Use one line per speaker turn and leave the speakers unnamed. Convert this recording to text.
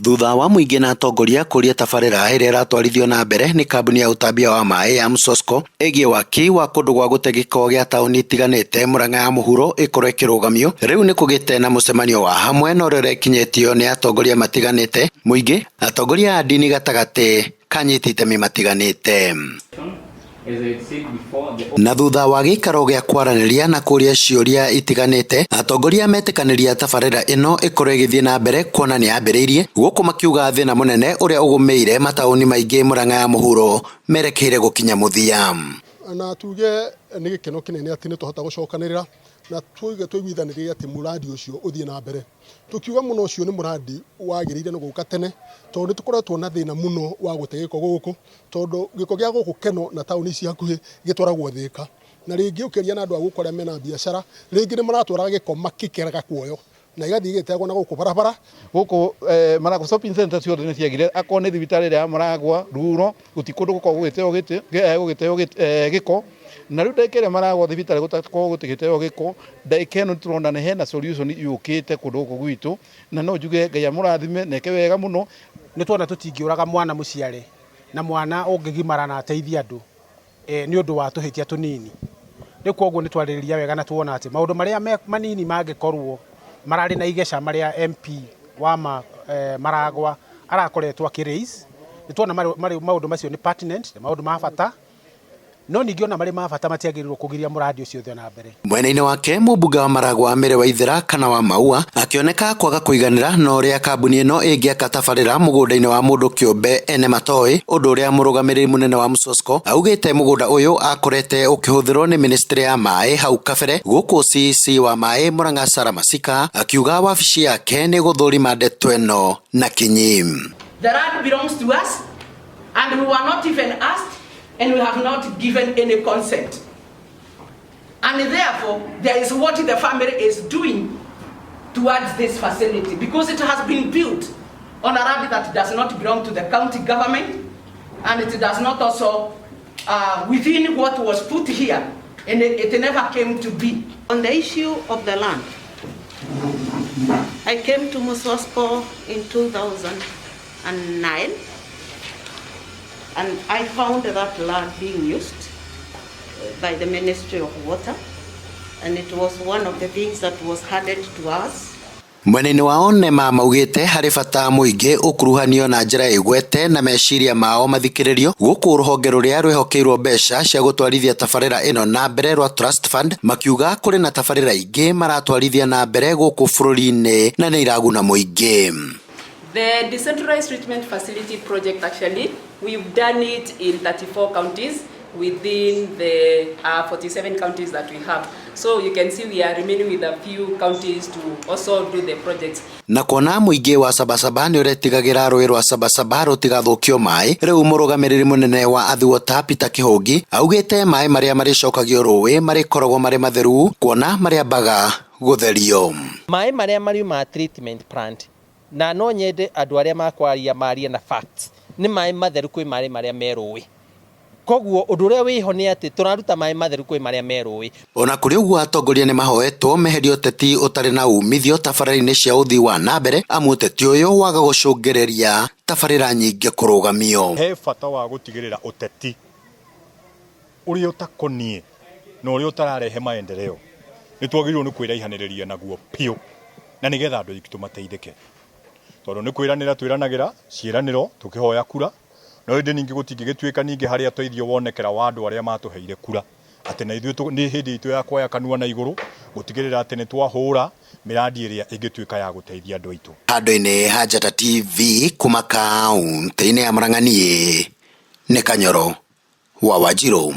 Thutha wa mũingĩ na atongoria kũria tabarĩra ĩrĩa ĩratwarithio na mbere nĩ kambuni ya ũtambia wa maĩ ya Msosco ĩgiĩ waki wa kũndũ gwa gũte gĩko gĩa taũni itiganĩte Murang'a ya mũhuro ĩkorwo ĩkĩrũgamio, rĩu nĩ kũgĩte na mũcemanio wa hamwe na ũrĩa ũrekinyĩtio nĩ atongoria matiganĩte, mũingĩ, atongoria a ndini gatagatĩ ka anyiti itemi matiganĩte. Na thutha wa gĩikaro gĩa kwaranĩria na kũria ciũria itiganĩte, atongoria metĩkanĩria tabarĩra ĩno ĩkorwo ĩgĩthiĩ na mbere kuona nĩ yambĩrĩirie, gũkũ makiuga thĩna mũnene ũrĩa ũgũmĩire mataũni maingĩ Murang'a ya mũhuro merekeire gũkinya mũthia.
Na tuge nĩ gĩkeno kĩnene atĩ nĩ twahota gũcokanĩrĩra na tuige tũiguithanĩrie atĩ mũrandi ũcio ũthiĩ na mbere. Tũkiuga mũno ũcio nĩ mũrandi wagĩrĩire nĩ gũka tene tondũ nĩ tũkoretwo na thĩna mũno wa gũte gĩko gũkũ, tondũ gĩko gĩa gũkũ Keno na taũni ici hakuhĩ gĩtwaragwo Thĩka. Na rĩngĩ ũkĩaria na andũ a gũkũ arĩa mena biacara, rĩngĩ nĩ maratwaraga gĩko makĩkĩraga kuoyo na igathiĩ igĩteagwo na gũkũ barabara.
Gũkũ Maragwa shopping center ciothe nĩ ciagire, akorwo nĩ thibitarĩ ĩrĩa ya Maragwa Ruro, gũtirĩ kũndũ gũkoragwo gũgĩteo gĩtĩ gũgĩteo gĩko. Na rĩu ndagĩka ĩrĩa Maragwa thibitarĩ gũtakoragwo gũgĩteo gĩko, ndagĩka ĩno nĩtũrona nĩ hena solution yũkĩte kũndũ gũkũ gwitũ, na no njuge Ngai amũrathime na eke wega mũno.
Nĩ tuona tũtingĩũraga mwana mũciare na mwana ũngĩgimara na ateithie andũ nĩ ũndũ wa tũhĩtia tũnini. Rĩu koguo nĩ twarĩrĩria wega na tuona atĩ maũndũ marĩa manini mangĩkorwo mararĩ na igeca marĩa MP wa Maragwa arakoretwo akĩ raise, nĩ tuona maũndũ macio nĩ pertinent, nĩ maũndũ ma bata, no ningĩ ona marĩ ma bata matiagĩrĩirwo kũgiria mũrandi ũcio ũthiĩ na mbere.
Mwena-inĩ wake mũmbunge wa Maragwa Mary Waithera kana wa Maua akĩoneka kwaga kũiganĩra na ũrĩa kambuni ĩno ĩngĩaka tabarĩra mũgũnda-inĩ wa mũndũ kĩũmbe ene matoĩ, ũndũ ũrĩa mũrũgamĩrĩri mũnene wa Msosco augĩte mũgũnda ũyũ akorete ũkĩhũthĩrwo nĩ ministry ya maĩ hau kabere, gũkũ CEC wa maĩ Murang'a Sarah Masika akiuga wabici yake nĩ gũthũrima ndeto ĩno na kinyi.
The land belongs to us and we were not even asked and we have not given any consent. And therefore, there is what the family is doing towards this facility because it has been built on a land that does not belong to the county government and it does not also within what was put here, and it never came to be.
On the issue of the land, I came to Msosco in 2009 and I found that land being used by the Ministry of Water, and it was one of the things that was handed to us.
Mwena-inĩ wao NEMA maugĩte harĩ bata mũingĩ ũkuruhanio na njĩra ĩgwete na meciria mao mathikĩrĩrio, gũkũ rũhonge rũrĩa rwĩhokeirwo mbeca cia gũtwarithia tabarĩra ĩno na mbere rwa Trust Fund makiuga kũrĩ na tabarĩra ingĩ maratwarithia na mbere gũkũ bũrũri-inĩ na nĩ iraguna mũingĩ.
The decentralized treatment facility project, actually, we've done it in 34 counties within the 47 counties that we have. So you can see we are remaining with a few counties to also do the projects.
Na kuona mũingĩ wa Sabasaba nĩ ũretigagĩra rũĩ rwa Sabasaba rũtigathũkio maĩ, rĩu mũrũgamĩrĩri mũnene wa Athi Water Peter Kĩhũngi augĩte maĩ marĩa marĩcokagio rũĩ marĩkoragwo marĩ matheru kuona marĩambaga gũtherio.
Maĩ marĩa mariumaga treatment plant, na no nyende andũ arĩa makwaria marie na facts, nĩ maĩ matheru kwĩ maĩ marĩa me rũĩ. Koguo ũndũ ũrĩa wĩho nĩ atĩ tũraruta maĩ matheru kwĩ marĩa me rũĩ.
Ona kũrĩ ũguo, atongoria nĩ mahoetwo meherie ũteti ũtarĩ na umithio tabarĩra-inĩ cia ũthii wa na mbere, amu ũteti ũyũ waga gũcũngĩrĩria tabarĩra nyingĩ kũrũgamio.
He bata wa gũtigĩrĩra ũteti ũrĩa ũtakoniĩ na ũrĩa ũtararehe maendeleo nĩ twagĩrĩirwo nĩ kwĩraihanĩrĩria naguo biũ, na nĩgetha andũ aitũ mateithĩke, tondũ nĩ kwĩranĩra twĩranagĩra ciĩranĩro tũkĩhoya kura, no ĩndĩ ningĩ gũtingĩgĩtuĩka ningĩ harĩa ũteithio wonekera wa andũ arĩa matũheire kura atĩ na ithuĩ nĩ hĩndĩ itũ ya kuoya kanua na igũrũ gũtigĩrĩra atĩ nĩ twahũra mĩrandi ĩrĩa ĩngĩtuĩka ya gũteithia andũ aitũ.
Handũ-inĩ ha Njata TV kuma kaunti-inĩ ya Murang'a, niĩ nĩ Kanyoro wa Wanjirũ.